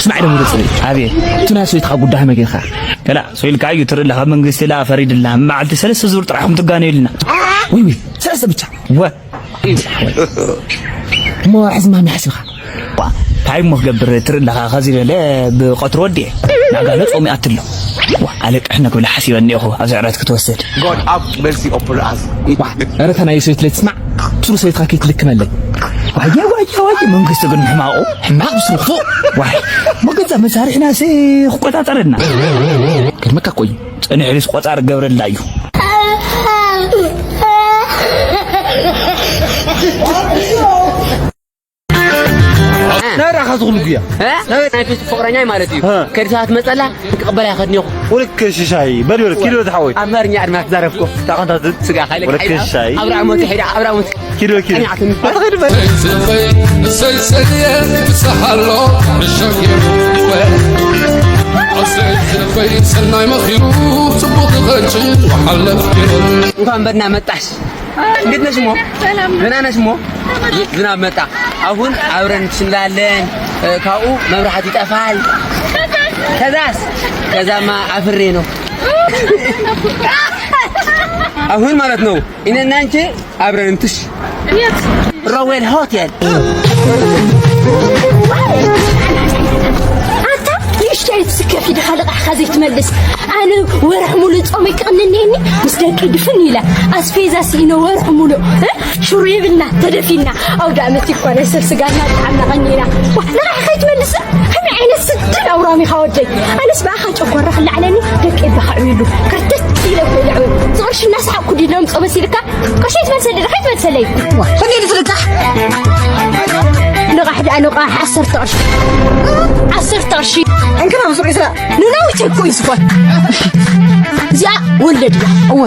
ስማዕ ደሞ ገጽ ኣቤ፣ እቲ ናይ ሰበይትኻ ጉዳይ መጌርካ። ከላ ሰው ኢልካ እዩ ትርኢ ኣለኻ፣ መንግስቲ ኢላ ፈሪድልና። መዓልቲ ሰለስተ ዙር ጥራሕ ከም ትጋነዩልና። ውይ ውይ፣ ሰለስተ ብቻ። ወ እሞ ሕዝማሚ ሓሲብካ። ዋ፣ እንታይ እሞ ክገብር ትርኢ ኣለኻ፣ ከዚ በለ ብቐትሪ ወዲኤ። ናጋሎ ጾም ይኣትሎ። ዋ፣ ኣለቅሕነ ክብል ሓሲበኒ ኢኹ፣ ኣብዚ ዕረት ክትወስድ። God have mercy upon us. ዋ፣ ኧረ እታ ናይ ሰበይት ለይትስማዕ፣ ብስሩ ሰበይትካ ከይትልክመለይ። ዋየ፣ ዋየ፣ ዋየ፣ መንግስቲ ግን ሕማቑ፣ ሕማቕ ብስሩ ክፉእ። ዋይ፣ እሞ ገዛ መሳርሕናስ ክቆጻጸረና። ገርመካ እኮ እዩ። ጸኒሑ ድስ ቆጻር ገብረላ እዩ። ናይ ራኻ ዝኹሉ ጉያ። እ? ናይ ናይ ፌስቡክ ፍቕረኛይ ማለት እዩ። እ። ከዲ ሰባት መጸላ ክቕበላ ይኸድኒ እኹ። ወለከ ሽሻይ፣ በል በል፣ ኪሎ ተሓወይ። ኣምሃርኛ ድማ ትዛረብኮ። ታቐንታ ዝ- ስጋ ካይለ ወለከ ሽሻይ። ኣብራ ሞት ሒዳ፣ ኣብራ ሞት። ኪሎ ኪሎ። ቀኛዕትን። ኣታ ኸይድ በል። ሰይ ሰይ ሰይ ብሳሃሎ ሸጊሩ። ሰይ ሰይ ሰናይ መኺሩ ጽቡቕ ትኸጭ ወሓለፍ ገይሩ። እንኳን በድና መጣሽ። እንዴት ነሽ ሞ? ሰላም ነው። ደህና ነሽ ሞ? ዝናብ መጣ። አሁን አብረን እንችላለን። እ፣ ካብኡ መብራት ይጠፋል። ከዛስ? ከዛማ አፍሬ ነው። አሁን ማለት ነው እኔና አንቺ አብረን እንትሽ። የት? ሮዌል ሆቴል። ኣታ ንእሽተይ ትስከፊ ድኻ ልቓሕኻ ዘይትመልስ? ኣነ ወርሒ ሙሉእ ጾመይ ክቕንነኒ ምስ ደቂ ድፍን ኢለ ኣስፌዛ ስኢነ ወርሒ ሙሉእ፣ እ? ሽሮ የብልና ተደፊና። ኣውደ ኣመት እኳ ናይ ሰብ ስጋና ጣዕምና ቀኒና። ዋ፣ ንዓይ ከይትመልስ? ከመይ ዓይነት ስድን ኣውራሚኻ ወደይ? ኣነስ ብኣኻ ጨጓራ ክላዕለኒ ደቂ ይባኸዑ ኢሉ ከርተት ኢለ እኮ ኢለ ዝቕርሽና ሰሓቅኩ ዲሎም ጸበስ ኢልካ ቅርሺ ትመልሰለይ፣ ድኻ ትመልሰለይ? ክንደይ ኢሉ ዝልቃሕ? ንቓሕ ደኣ ንቓሕ ዓሰርተ ቅርሺ። ዓሰርተ ቅርሺ። እንክና ምስሩ ይስራ። ንነዊት እኮ እዩ ዝኾን። እዚኣ ወለድ እያ። እወ።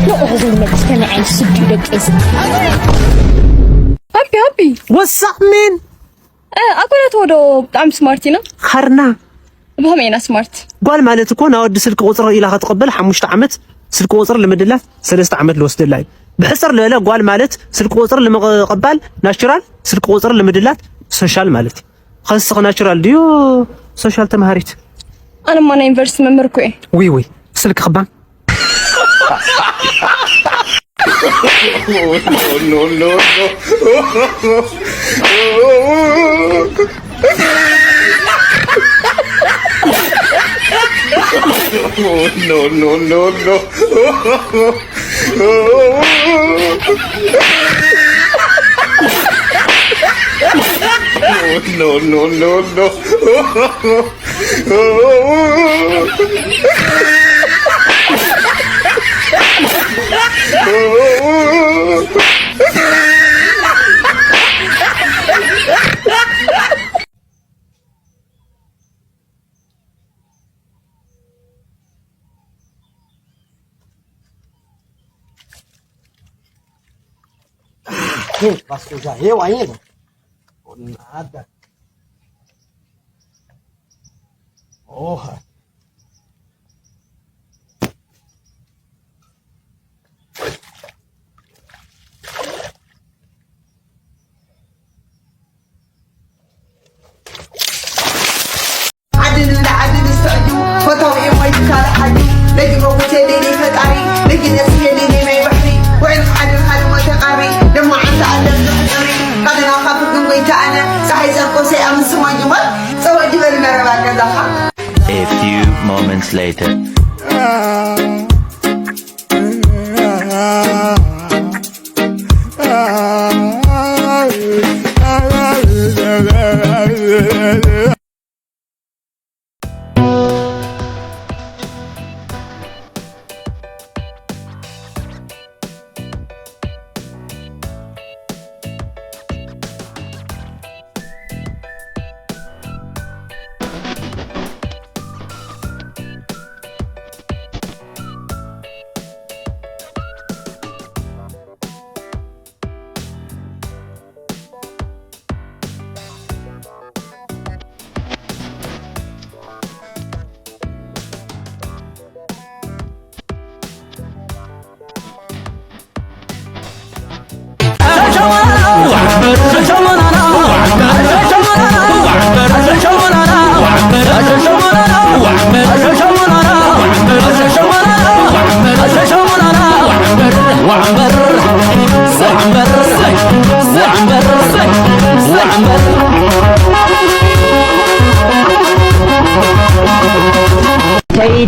ንቑሕ ዘይመልስ ከመይ ዓይነት ስዲ ደቂ እዚ። ሃፒ፣ ሃፒ። ወሳቕ ሜን። እ፣ ኣኮላት ወዶ ብጣዕሚ ስማርት ኢና። ኸርና። ብኸመይ ኢና ስማርት? ጓል ማለት እኮ ናብ ወዲ ስልኪ ቁፅሪ ኢላ ክትቕበል ሓሙሽተ ዓመት፣ ስልኪ ቁፅሪ ልምድላት ሰለስተ ዓመት ልወስደላ እዩ። ብሕፅር ልበለ ጓል ማለት ስልኪ ቁፅሪ ልምቕባል ናቹራል፣ ስልኪ ቁፅሪ ልምድላት ሶሻል ማለት እዩ። ኸስኽ ናቹራል ድዩ ሶሻል ተምሃሪት? ኣነማ ናይ ዩኒቨርሲቲ መምህር እኮ እየ። ውይ ውይ፣ ስልኪ ክባን። No, no, no, no. No, no, no, no. No, no, no, no. Hey, vas a usar, hey, ahí, ¿no? Nada. Oh. ዓዲ ንብላ ዓዲ ንስተዕዩ ፈታዊ እሞ ይትካል ዓዲ ለጅሮ ጉቴ ደይደይ ፈጣሪ ለጅነስ የለይ ናይ ማይ ባሕሪ ውዕል ሓደ ሓደ ሞ ተቃሪ ደሞ ዓንተ ኣለም ዝሕሪ ካልናኻ ፍግን ጎይታ ኣነ ፀሓይ ጸርቆ ሰይ ኣምስማ ጅማል ጸወ ጅበል መረባ ገዛኻ A few moments later.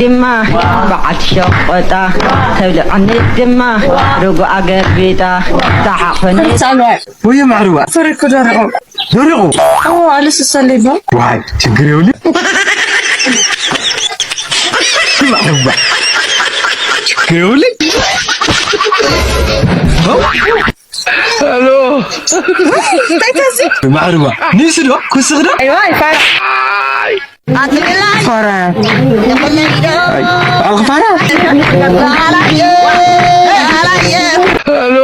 ድማ በዓልቲ ሸቆጣ ተብልዐኒ ድማ ርጉኣ ገልቢጣ ተሓቕፈኒ። ወይ ማዕርዋ። ፍረ እኮ ደሪቑ። ደሪቑ? ኦ፣ ኣልስሰለይ ባ። ዋይ፣ ችግር የብሉን። ማዕርዋ። ችግር የብሉን። ሄሎ። ማዕርዋ። ንሱ ዶ? ክስኽ ዶ? ኣይዋ፣ ይፋራ። ፋራ። ኣይ፣ ኣልክ ፋራ? ሄሎ።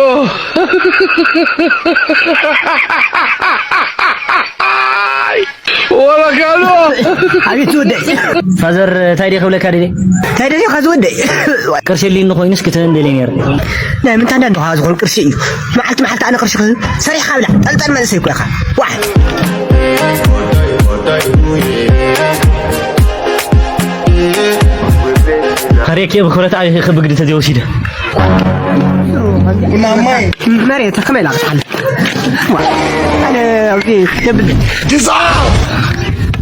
ወረካሎ። ኣቤት ወደይ። ፋዘር፣ እንታይ ደይ ክብለካ ደልየ? እንታይ ደልየ ካብ ዝወደይ? ቅርሺ የልይኒ ኮይኑስ ክትህበኒ ደልየ ነይረ። ናይ ምንታይ እንዳ እንድኻ ዝኾን ቅርሺ እዩ? መዓልቲ መዓልቲ ኣነ ቅርሺ ክህብ? ሰሪሕካ ብላ። ጠልጠል መንእሰይ እኮ ኢኻ። ዋሕ። ካሬክ ብክብረት ኣቢኺ ብግዲ ተዘይወሲደ። መሬት ከመይ ኢላ ክትሓልፍ? ዋ፣ ኣነ ኣብዚ የብል።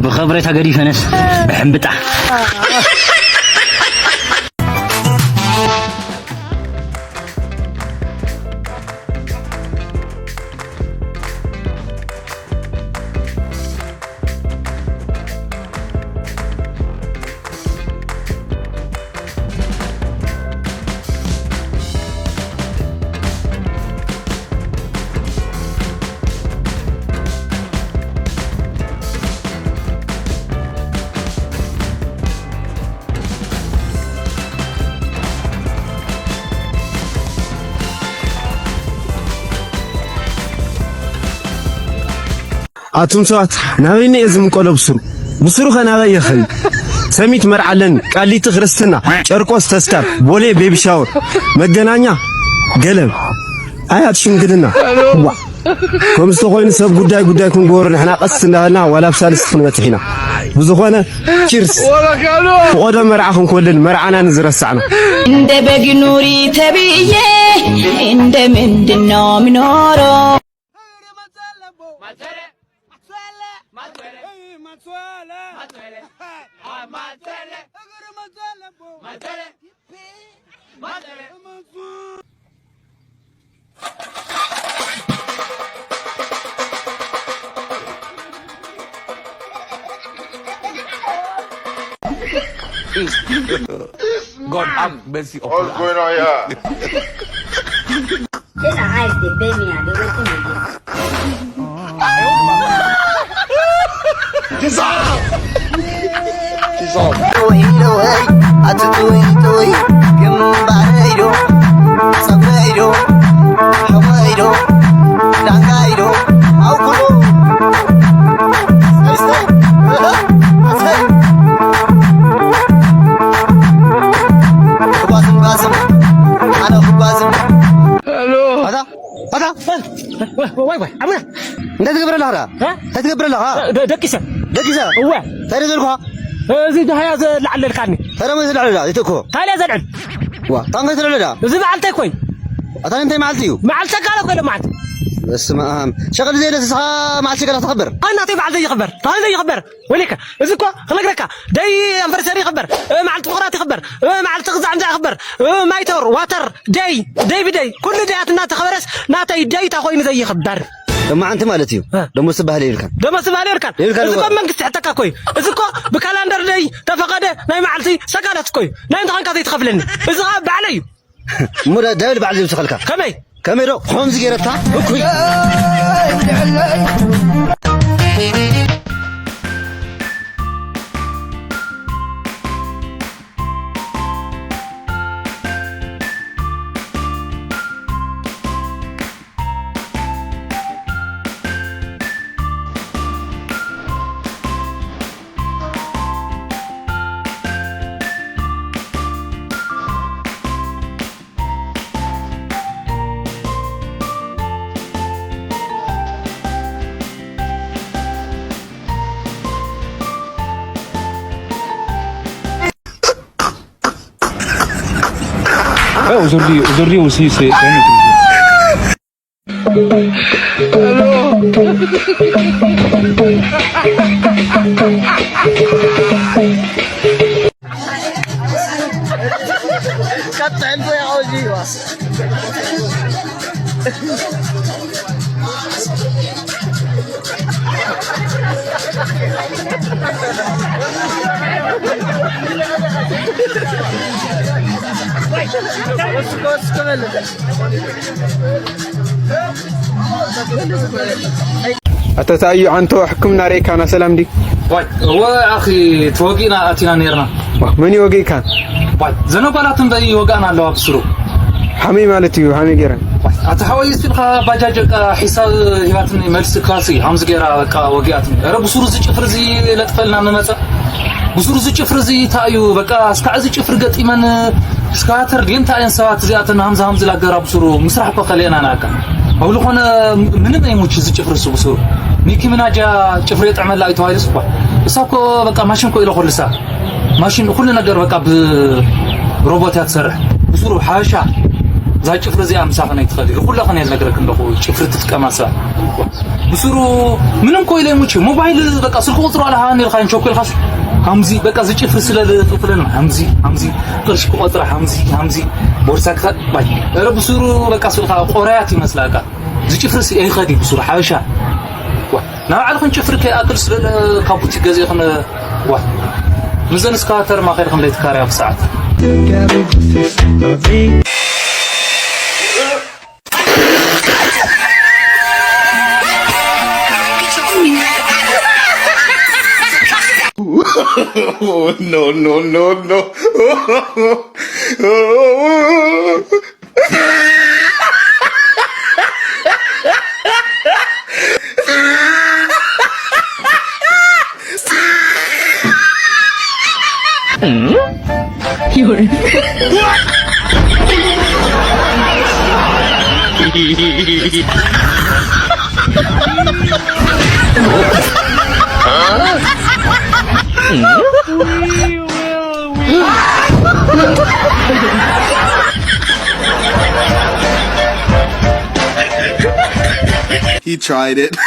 ብኸብሬታ ገዲፈነስ ብሕምብጣ። ኣቱም ሰባት፣ ናበይ እየ ዝምቀሎ ብስሩ? ብስሩ ከ ናበይ ይኸይድ? ሰሚት መርዓ ኣለኒ፣ ቃሊቲ ክርስትና፣ ጨርቆስ ተስካር፣ ቦሌ ቤቢ ሻወር፣ መገናኛ ገለብ፣ ኣያት ሽምግልና። ዋ፣ ከምዚ ተኾይኑ ሰብ ጉዳይ ጉዳይ ክንገብሮ ንሕና ቀስ እንዳበልና ዋላ ኣብ ሳልስቲ ክንበጽሕ ኢና። ብዝኾነ ቺርስ። ፍቖዶ መርዓ ክንኮልል መርዓና ንዝረሳዕና። እንደ በግ ኑሪ ተብዬ እንደ ምንድን ነው ምኖረው? God have mercy upon us. What's going on here? Say na eyes dey pain me, I dey wetin be this? Kiss off! Kiss off! ኣታ፣ ኣታ። ወይ፣ ወይ፣ ኣቡና። እንታይ ትገብር ኣለኻ ደኣ? እ? እንታይ ትገብር ኣለኻ? እ፣ ደ-፣ ደቂሰ። ደቂሰ? እወ። እንታይ ደኣ ዘልኩኻ? እ፣ እዚ ደሃያ ዘለዓለልካኒ። እንታይ ደኣ ዘልዕል ደኣ? ይትእኮ። እንታይ ደኣ ዘልዕል? ዋ፣ ታንከ ትልዕል ደኣ? እዚ መዓልተይ እኮ እዩ። ኣታ እንታይ መዓልቲ እዩ? መዓልቲ ሸጋሎ እኮ ኢለ መዓልቲ። በስመ ኣብ። ሸቕል ዘየለ ንስኻ መዓልቲ ሸጋሎ ተኸብር? ኣይ፣ ናተይ በዓል ዘይኽበር። በዓል ዘይኽበር። ወይለካ፣ እዚ እኮ ክነግረካ፣ ደይ ኣንቨርሰሪ ይኽበር፣ እ፣ መዓልቲ ፍቕራት ይኽበር፣ እ፣ መዓልቲ ግዛዕ እንዳ ይኽበር፣ እ፣ ማይተር፣ ዋተር፣ ደይ፣ ደይ ብደይ፣ ኩሉ ደያት እናተኸበረስ ናተይ ደይ ተኾይኑ ዘይኽበር። ሎማዓንቲ ማለት እዩ። እ። ደሞዝ ትበሃል የብልካን። ደሞዝ ትበሃል የብልካን። የብልካን እዚ እኮ እኮ። መንግስቲ ሕተካ እኮ እዩ። እዚ እኮ ብካላንደር ደይ ተፈቐደ ናይ መዓልቲ ሰጋለት እኮ እዩ። ናይ እንተኾንካ ዘይትኸፍለኒ። እዚ ኸኣ ባዕለይ እዩ። እሞ ዳ-፣ ዳብል ባዕሉ ዝውስኸልካ። ከመይ? ከመይ ዶ? ከምዚ ገይረታ? እኩይ። Eh, aujourd'hui, aujourd'hui aussi, c'est, c'est un autre jour. ኣቶ ታዩ፣ ኣንቶ ሕክምና ርኢካና ሰላም ድዩ? ዋይ፣ እወ ኣኺ፣ ተወጊእና ኣቲና ነይርና። ዋ፣ መን እዩ ወጊእካ? ዋይ፣ ዘነ ጓላት እምበይ ይወጋእና ኣለዋ ብስሩ። ሃመይ ማለት እዩ፣ ሃመይ ገይረን? ዋይ፣ ኣቲ ሓወይ፣ እስቲ ኢልካ ባጃጅ በቃ ሒሳብ ሂባትኒ፣ መልሲ ክላሲ፣ ሃምዚ ገይራ በቃ ወጊኣትኒ። ኧረ ብስሩ እዚ ጭፍሪ እዚ ለጥፈልና ንመጸ። ብስሩ እዚ ጭፍሪ እዚ እንታይ እዩ? በቃ እስካዕ እዚ ጭፍሪ ገጢመን እስካተር ድየን እንታይ እየን ሰባት እዚኣተን ሃምዚ ሃምዚ ላገራ ብስሩ ምስራሕ እኮ ከልኤና ናካ። ኣብ ዝኾነ ምንም ኣይሙች እዚ ጭፍሪ እሱ ብስሩ። ኒኪ ምናጃ ጭፍሪ የጥዕመላ እዩ ተባሂሉ ስኳ። እሳ እኮ በቃ ማሽን እኮ ኢለ ኮልሳ። ማሽን ኩሉ ነገር በቃ ብሮቦት እያ ትሰርሕ። ብስሩ ሓበሻ እዛ ጭፍሪ እዚኣ ምሳኸ ናይ ትኸዲ። ኩላ ኸነ ነግረክ እንደኹ ጭፍሪ ትጥቀማ ሰብ። ብስሩ ምንም ኮይለ ሙች ሞባይል በቃ ስልክ ቁፅሩ ኣለሃ ነልካ እንቾ ኮልካስ ሃምዚ በቃ ዝጭፍሪ ስለ ዝጥፍለን ሃምዚ ሃምዚ ቅርሽ ክቆፅራ ሃምዚ ሃምዚ ቦርሳ ክኸድ ባይ ኧረ ብስሩ በቃ ስልካ ቆራያት ይመስላካ። ዝጭፍርስ ይኸዲ ብስሩ ሓበሻ ዋ፣ ናብ ዓልኽን ጭፍሪ ከይኣክል ስለ ካብ ቡቲክ ገዚእኽን ዋ፣ ምዘን እስካተር ማኸድኽን ለይትካርያ ብሰዓት። No, no, no, no. He tried it.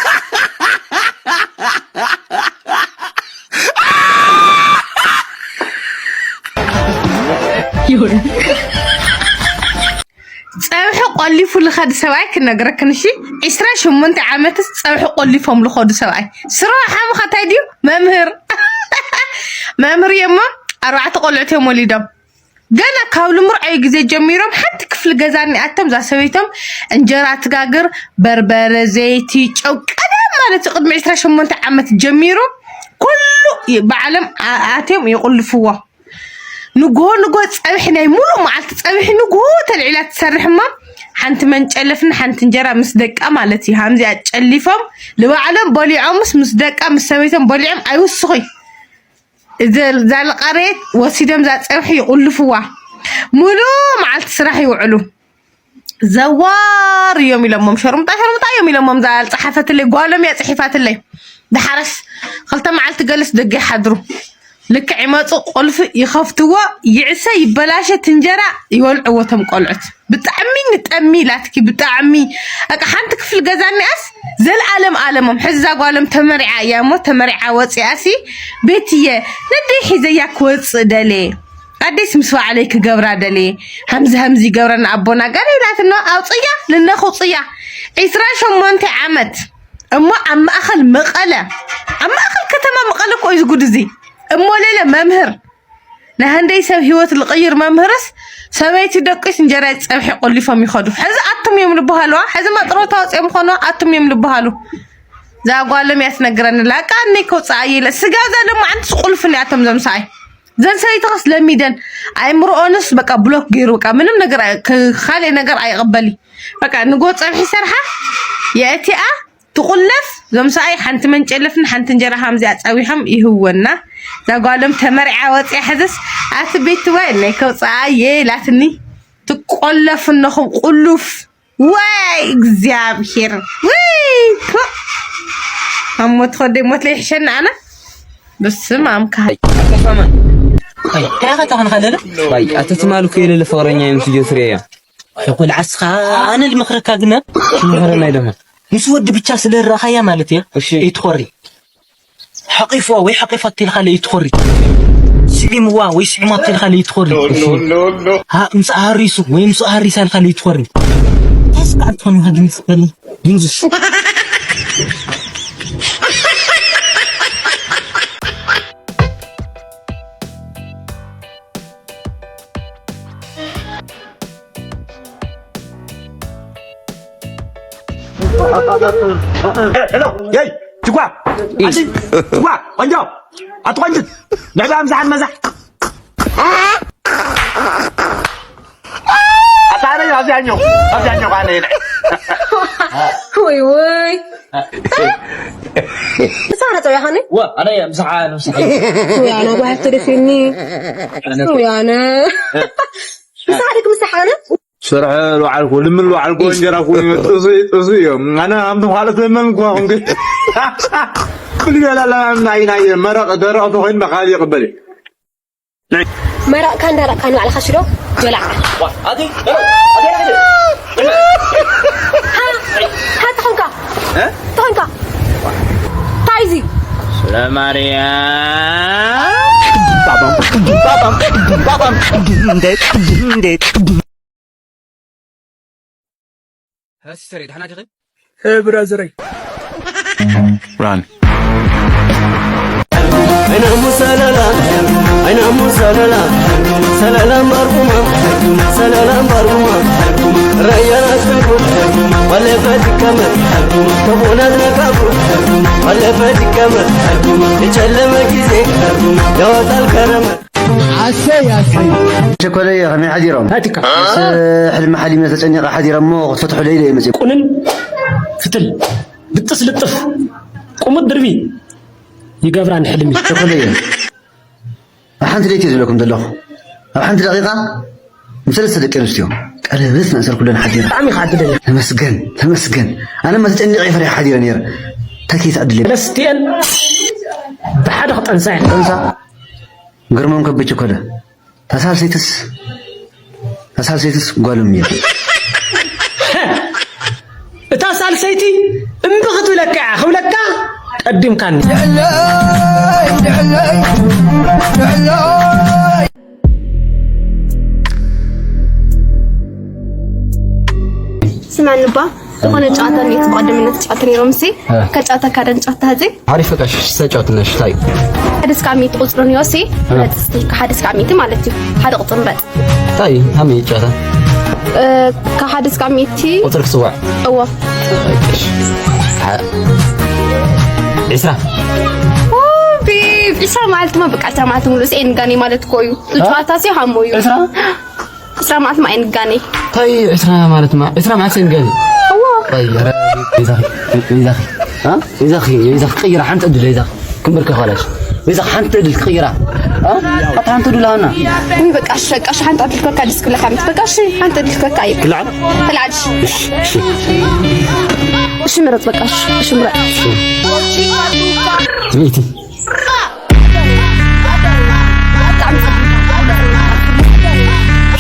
ጸብሒ ቆሊፉ ልኸድ ሰብኣይ ክነግረክን፣ እሺ? ዕስራ ሸሞንተ ዓመትስ ጸብሒ ቆሊፎም ልኸዱ ሰብኣይ። ስራሕ ሓሙኻ እንታይ ድዩ? መምህር። መምህር እየ እሞ ኣርባዕተ ቆልዑት እዮም ወሊዶም። ገና ካብ ልምርዓዊ ግዜ ጀሚሮም ሓንቲ ክፍሊ ገዛ እኒኣቶም፣ እዛ ሰበይቶም እንጀራ ትጋግር፣ በርበረ፣ ዘይቲ፣ ጨው፣ ቀደም ማለት እዩ፣ ቅድሚ ዕስራ ሸሞንተ ዓመት ጀሚሩ ኩሉ ይ-፣ ባዕሎም ኣ-፣ ኣትዮም ይቑልፍዎ። ንግሆ ንግሆ ጸብሒ፣ ናይ ሙሉእ መዓልቲ ጸብሒ ንግሆ ተልዒላ ትሰርሕ እሞ፣ ሓንቲ መንጨለፍን ሓንቲ እንጀራ ምስ ደቃ ማለት እዩ። ሃምዚኣ ጨሊፎም ንባዕሎም በሊዖምስ ምስ ደቃ ምስ ሰበይቶም በሊዖም ኣይውስኹይ። እዘ-፣ እዛ ለቐሬት ወሲዶም እዛ ጸብሒ ይቑልፍዋ። ሙሉእ መዓልቲ ስራሕ ይውዕሉ። ዘዋር እዮም ኢሎሞም፣ ሸርሙጣ ሸርሙጣ እዮም ኢሎሞም። እዛ ዝጸሓፈትለይ ጓሎም እያ ጽሒፋትለይ። ደሓረስ ክልተ መዓልቲ ገለስ ደገ ይሓድሩ። ልክዕ ይመጹ፣ ቁልፊ ይኸፍትዎ፣ ይዕሰ፣ ይበላሸ፣ ትንጀራ ይወልዕዎ እቶም ቆልዑት። ብጣዕሚ ንጠሚ ኢላትኪ፣ ብጣዕሚ። በቃ ሓንቲ ክፍሊ ገዛ እኒኣስ ዘልኣለም ኣለሞም። ሕዚ እዛ ጓሎም ተመሪዓ እያ እሞ፣ ተመሪዓ ወፂኣሲ፣ ቤትየ ነደይ ሒዘያ ክወፅእ ደልየ። ኣደይስ ምስ ባዕለይ ክገብራ ደልየ። ሃምዚ ሃምዚ ይገብረና ኣቦና ገለ ኢላትኖ፣ ኣውፅያ፣ ንነኽ ውፅያ። ዒስራ ሸሞንተ ዓመት እሞ ኣብ ማእኸል መቐለ፣ ኣብ ማእኸል ከተማ መቐለ እኮ እዩ እዚ ጉድ እዚ። እሞ ሌለ መምህር፣ ናይ ሃንደይ ሰብ ህይወት ልቕይር መምህርስ ሰበይቲ ደቂስ እንጀራ ጸብሒ ቆሊፎም ይኸዱ። ሕዚ ኣቱም እዮም ልበሃሉ፣ አ? ሕዚ መጥሮታ ወፂኦም ኾኑ ኣቱም እዮም ልበሃሉ። እዛ ጓሎም እያ ትነግረኒ፣ ላቃ እነይ ከውፅኣ ኢለ። ስጋ እዛ ሎማዓንትስ ቁልፍ እኒኣቶም ዘምሰኣይ። ዘን ሰበይቲ ኸስ ለሚደን፣ ኣእምሮኦንስ በቃ ብሎክ ገይሩ፣ በቃ ምንም ነገር ኣይ-፣ ክ-፣ ካልእ ነገር ኣይቕበል እዩ። በቃ ንጎ ጸብሒ ሰርሓ፣ የእቲኣ፣ ትቑለፍ፣ ዞም ሰኣይ ሓንቲ መንጨለፍን ሓንቲ እንጀራ ሃምዚኣ ጸዊሖም ይህወና። እዛ ጓሎም ተመርዓ ወጽያ ሕዝስ፣ ኣቲ ቤት ትዋይ ናይ ከውጽኣ እየ ኢላትኒ። ትቆለፉ እነኹም ቁሉፍ። ወይ እግዚኣብሔር። ውይ፣ ፖ። ኣብ ሞት ኸደይ ሞት ለይሕሸና ኣነ። በስመ ኣብ ካህን። ኣይ፣ እንታይ ኢኻ ተኾንካ ለለ? ኣይ፣ ኣተ ትማል እኮ የለለ ፍቕረኛ እዩ ምስ ጆስሪ እያ። ኣይ፣ ቆልዓ እስኻ ኣነ ልመኽረካ ግና። ትመኽረና እዩ ደማ። ምስ ወዲ ብቻ ስለ ረኣኻያ ማለት እያ። እሺ። ይትኾሪ። ሓቂፍዋ ወይ ሓቂፋት ኢልካ ለይትኾሪ። ስዒምዋ ወይ ስዒማቶ ኢልካ ለይትኾሪ። ሃ፣ ምስ ኣሃሪሱ ወይ ምስ ኣሃሪሳ ኢልካ ለይትኾሪ። ታስካ ኣትኾን ሃግን ትኽእል። ድንዙስ። ሄሎ፣ የይ፣ ጅጓ፣ ኣቲ፣ ጅጓ፣ ቆንጆ፣ ኣቲ ቆንጅት፣ ንዕባ ምሳሓን መዛ። ኣታ ኣነ ኣብዚኣኛው፣ ኣብዚኣኛው ኣነ የለ። ወይ ወይ። ምሳሓ ጸውያኻኒ? ዋ፣ ኣነ ምሳሓ፣ ምሳሓ። ወይ ኣነ ጓሓፍ ተደፊኒ። ወይ ኣነ። ምሳሓ ደክ ምሳሓ ኣነ? ስራሕ ልውዓልኩ፣ ልምን ልውዓልኩ፣ እንጀራ ኩ ጥሱ፣ ጥሱ እዮም። ኣነ ኣምቶም ካልኦት ለመን እኮ ኣኹም ግን። ኩሉ ይበላል፣ ናይ፣ ናይ መረቕ ደረቕ ተኾይኑ ብኻልእ ይቕበል እዩ። መረቕካ እንዳረቕካ ንባዕልኻ ሽዶ ጀላዓ። ዋ፣ ኣቲ፣ ኣቲ፣ ኣቲ፣ ኣቲ። ሃ፣ ሃ፣ ተኾንካ? እ? ተኾንካ? እንታይ እዚ? ስለ ማርያም። ባባም፣ ባባም፣ ባባም፣ እንዴት፣ እንዴት። ሀ፣ ሲስተረይ፣ ደሕና ዲኺ? እ፣ ብራዘረይ። ራን። ኣይናሙ ሰለላ፣ ኣይናሙ ሰለላ፣ ሰለላ እምባርኩማ፣ ሰለላ እምባርኩማ፣ ራያ ናስተኩ፣ ባለፈ ድከመ፣ ተቦና ዝነካኩ፣ ባለፈ ድከመ፣ የጨለመ ጊዜ፣ ያወጣል ከረመ። ኣሰይ፣ ኣሰይ። ቸኮለየ ከመይ ሓዲሮም? ኣቲካ። ምስ ሕልሚ ሓሊመ ተጨኒቐ ሓዲረ እሞ ክትፈትሑለይ ኢለ እየ መፂኡ። ቁንን ፍትል፣ ብጥስ ልጥፍ፣ ቁሙት ድርቢ ይገብራ ንሕልሚ። ቸኮለየ፣ ኣብ ሓንቲ ለይቲ እየ ዝብለኩም ዘለኹ። ኣብ ሓንቲ ደቂቓ ምስ ሰለስተ ደቂ ኣንስትዮ ቀለበት መእሰርኩለን ሓዲረ። ብጣዕሚ ኢኻ ዕድለኛ። ተመስገን፣ ተመስገን። ኣነማ ተጨኒቐ እየ ፈሪሐ ሓዲረ ነይረ። እንታይ ከይትዕድል እየ? ሰለስቲኤን ብሓደ ክጠንሳ እየን። ጠንሳ? ግርሞም ከበች ኮለ። እታ ሳልሰይትስ፣ እታ ሳልሰይትስ ጓሎም እያ። እታ ሳልሰይቲ እምቢ ክትብለካ እያ ክብለካ ቀዲምካኒ። ስማዕኒ እባ፣ ዝኾነ ጨዋታ እኒኦ፣ ብቐደም ኢና ንጫወት ነይሮም፣ እሲ እ። ከጫወተካ ዶ ንጫወት፣ እዚ? ሓሪፍ፣ በቃ፣ እሺ፣ ተጫወትና፣ እሺ፣ ታይ? ሓደ እስካብ ሚእቲ ቁጽሪ እኒኦ፣ እሲ እ። ምረጽ፣ እስኪ፣ ካብ ሓደ እስካብ ሚእቲ ማለት እዩ። ሓደ ቁጽሪ ምረጽ። ታይ? ሃመይ ጨዋታ? እ፣ ካብ ሓደ እስካብ ሚእቲ። ቁጽሪ ክጽዋዕ? እወ። እሺ። ዓ-፣ ዒስራ። ኦ፣ ቤብ፣ ዒስራ ማለት ድማ፣ በቃ፣ ዒስራ ማለት ሙሉእ፣ እሲ ኤንጋኔ ማለት እኮ እዩ። እ? ጨዋታ ሲ ሃሞ እዩ። ዒስራ? ዒስራ ማለት ማይ ንጋኔ። ታይ ዒስራ ማለት ማ-፣ ዒስራ ማለት ንጋኔ? እዎ። ታይ፣ ኧረ፣ ቤዛኺ፣ ቤዛኺ፣ አ? ቤዛኺ፣ ቤዛኺ፣ ቀይራ ሓንቲ ዕድል፣ ቤዛኺ። ክንብርከኽ ዋላሽ። ቤዛኺ፣ ሓንቲ ዕድል ክቕይራ። አ? ኣታ ሓንቲ ዕድል ሃና። ውይ፣ በቃ፣ እሺ፣ በቃ፣ እሺ፣ ሓንቲ ዕድል ኮካ ዲስክ ለካ ምት። በቃ፣ እሺ፣ ሓንቲ ዕድል ኮካ እዩ። ክልዓል? ክልዓል፣ እሺ። እሺ፣ እሺ። እሺ፣ ምረጽ፣ በቃ፣ እሺ፣ እሺ፣ ምረጽ። እሺ። ሚእቲ።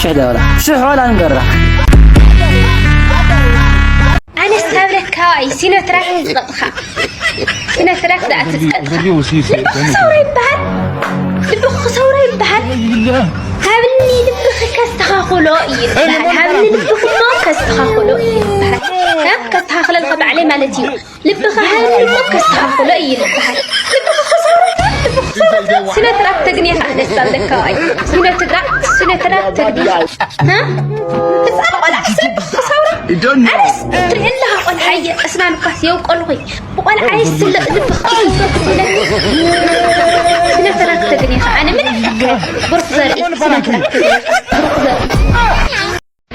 ሽሕ ዳ ወላ፣ ሽሕ ወላ ንገራ። ኣነስ ካብ ለካ ዋይ ሲኖትራክ ዝቐጥኻ። ሲኖትራክ ደኣ ትዝቀጥኻ። ልብኺ ሰውራ ይበሃል። ልብኺ ሰውራ ይበሃል። ሃብኒ ልብኺ ከስተኻኽሎ እዩ ዝበሃል። ሃብኒ ልብኺ እሞ ከስተኻኽሎ እዩ ዝበሃል። እ? ከስተኻኽለልካ ባዕለይ ማለት እዩ። ልብኻ ሃኒ እሞ ከስተኻኽሎ እዩ ዝበሃል። ልብኻ ክሰውራ፣ ልብኻ ክሰውራ። ስነ ስርዓት ተግንየ ከዓ ደስ ኣለካ። ኣይ፣ ስነ ስርዓት፣ ስነ ስርዓት ተግንየ። ሃ? ህፃን ቆልዓ ልብኻ ክሰውራ። ኣነስ ትርኢ ኣለኻ ቆልዓ እየ፣ እስናን እኳስ የውቀልኹ። ብቆልዓ ይስለጥ ልብኻ ክሰውራ። ስነ ስርዓት ተግንየ ከዓ። ኣነ ምን ይፍለጥ? ብሩኽ ዘርኢ፣ ስነ ስርዓት ተግንየ። ብሩኽ ዘርኢ።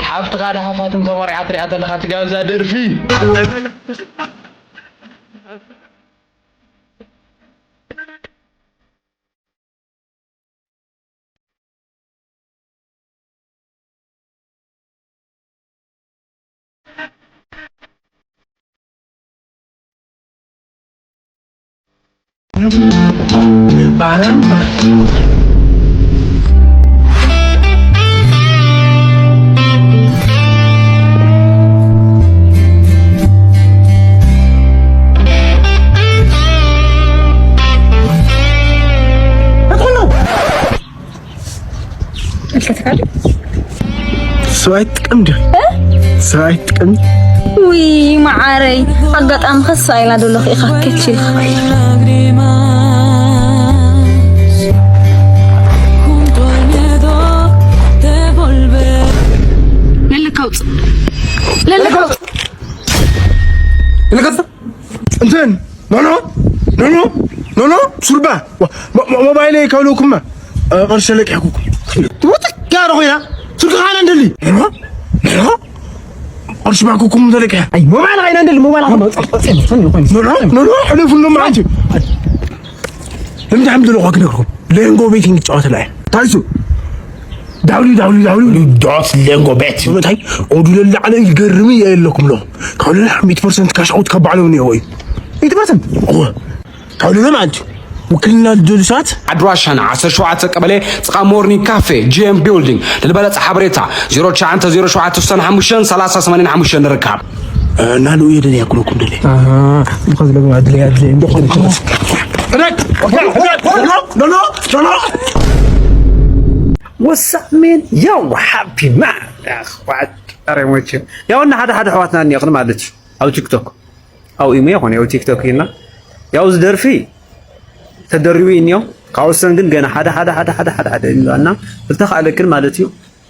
ሓፍትኻ ደሓፋትም ተኾሪዓ ትሪኣ ዘለኻ ትጋብዛ ደርፊ። ሰብኣይ ትጥቀም ድዩ? ሰብኣይ ትጥቀም? ውይ መዓረይ፣ ኣጋጣሚ ከሳ ኢላ ዶ ለኺኻ ከች ኢልካ። ለልካ ውፅእ። ለልካ ውፅእ። ለልካ ውፅእ። እንትን ኖኖ ኖኖ ኖኖ ሱርባ ዋ- ሞ- ሞ- ሞባይለይ ከብለኩማ እ፣ ቅርሺ ለቂሕኩኩም ትወጥቅ ጋር ኮይና ስልኪ ካና እንደሊ ኖኖ ኖኖ ቅርሺ ባኩኩም ተለቂሐ ኣይ ሞባይል ካይና እንደሊ ሞባይል ካይና ኖኖ ኖኖ ሕለፉ ሎም ዓንቺ ለምንታይ ሓምድ ለኳ ክነግርኩም ለንጎ ቤቲንግ ጨዋታ ላይ ታይሱ ዳብሊው ዳብሊው ዳብሊው ዶት ሌንጎ ቤት እንታይ ኦዱ ለላዕለ ይገርም የለኩም ሎ ካልለ ሚት ፐርሰንት ካሽ ኣውት ከባዕለው ነው ወይ ሚት ፐርሰንት እወ ካልለ ማለት ውክልና ልደሉ ሰዓት ኣድራሻና ዓሰርተ ሸውዓተ ቀበሌ ጥቓ ሞርኒንግ ካፌ ጂ ኤም ቢልዲንግ። ንልበለጸ ሓበሬታ ዜሮ ትሽዓተ ዜሮ ሸውዓተ ስሳን ሓሙሽተን ሰላሳ ሰማንያን ሓሙሽተን ንርካብ። ናሉ የደልያ ኩለኩም ደለ ብኸዚ ለጉ ኣድለያ ኣድለያ እንደኾነ What's up, man? Yo, happy man. ኣረ ሞቼ ያው እና ሓደ ሓደ ኣሕዋትና እኒኦ ማለት እዩ ኣብ ቲክቶክ ኣብ ኢሞ ይኾነ ኣብ ቲክቶክ እና ያው እዚ ደርፊ ተደሪቡ እዩ እኒኦ ካብኡ ሰን ግን ገና ሓደ ሓደ ሓደ ሓደ ሓደ ሓደ እና ብልተኻእለ ግን ማለት እዩ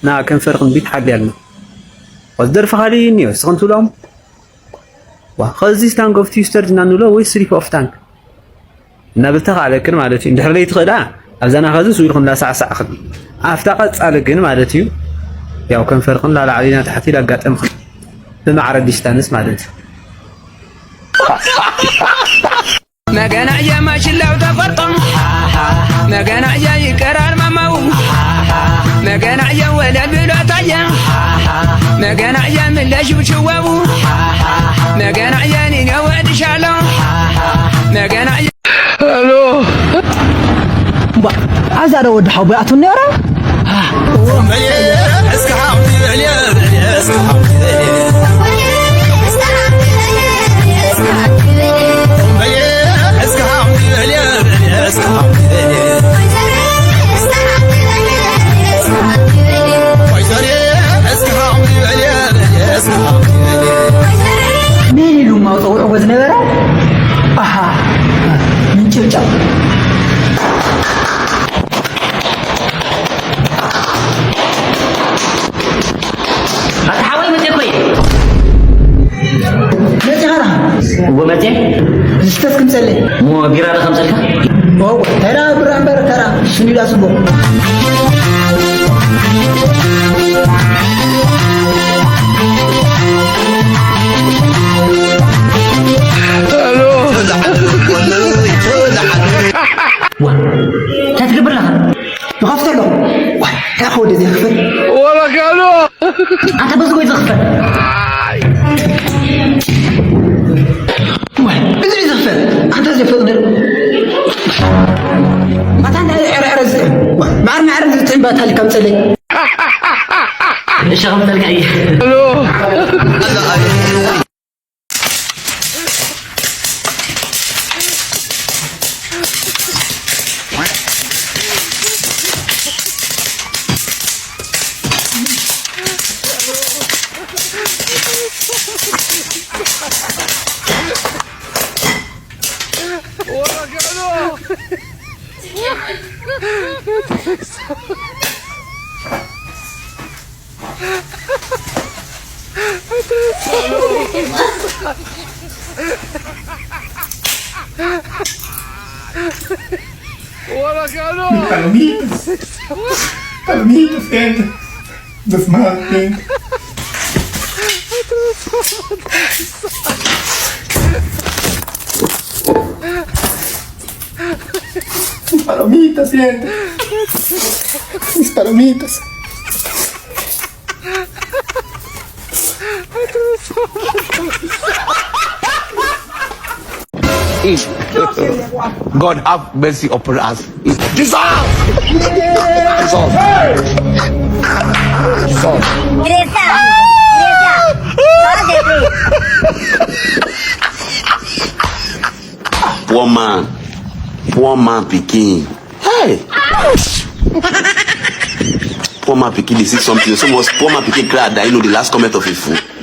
ና ከንፈርክን ቢት ሓልያልና እዚ ደርፊ ካሊእ እዩ እኒኦ ስኽን ትብሎም ዋ ኸዚ ታንክ ኦፍ ትዊስተርድ እና ንብሎ ወይ ስሊፕ ኦፍ ታንክ እና ብልተኻእለክን ማለት እዩ እንድሕር ለይቲ ኽእዳ ኣብዛ ናኸዚ ስኡ ኢልኩም እንዳሳዕሳዕኽን ኣብታ ቀጻሊ ግን ማለት እዩ ያው ከንፈርኽን ላላዕሊ ናታሕቲ ዳጋጠምኽን ብማዕረ ዲስታንስ ማለት እዩ መገናየ ማሽላው ተቆርጦ መገናየ ይቀራል ማማው መገናየ ወለል ብሎ ታየ መገናየ ምለሽ ብሽወቡ መገናየ ኒነ ወድሻለሁ መገናየ ኣሎ እምባ ኣዛ ዶ ወዲ ሓው ኣቱ ነራ መን ኢሉ ማውፀ ውዕጎ ዝነበረ ኣሃ ምንጭብጫብ ኣታ ሓወይ መፅእ እኮ እየ መፅኻ ዳ እወ መፅእ ዝስተስ ክምፀለይ እሞ ቢራ ዶ ከምፀልካ እወ ተራ ብራ እምበር ተራ ስኒዳ ፅቡቕ እንታይ ትገብር ኣለኻ? ይኸፍት ኣለኹ። እንታይ ከ ወደ ዘይክፈል? ወረጋሎ! ኣንተ በዚ ጎይ ዝኽፈል። እዚ ዝኽፈል። ኣንተ ዘይፈጥ ነር። ኣታ እንታይ ዕረ ዕረ ዝጥዕም? ማዕር ማዕር ዝጥዕም ባታሊ ከምፀለይ። እሺ ከምፀልካ እየ። Palomitas. Palomitas, gente. Das más, gente. Mis palomitas, gente. Mis palomitas. God have mercy upon us. Jesus! Jesus! Jesus! Poor man, poor man pikin. Hey! Poor man pikin dey see something. So must poor man pikin cry that you know the last comment of a fool.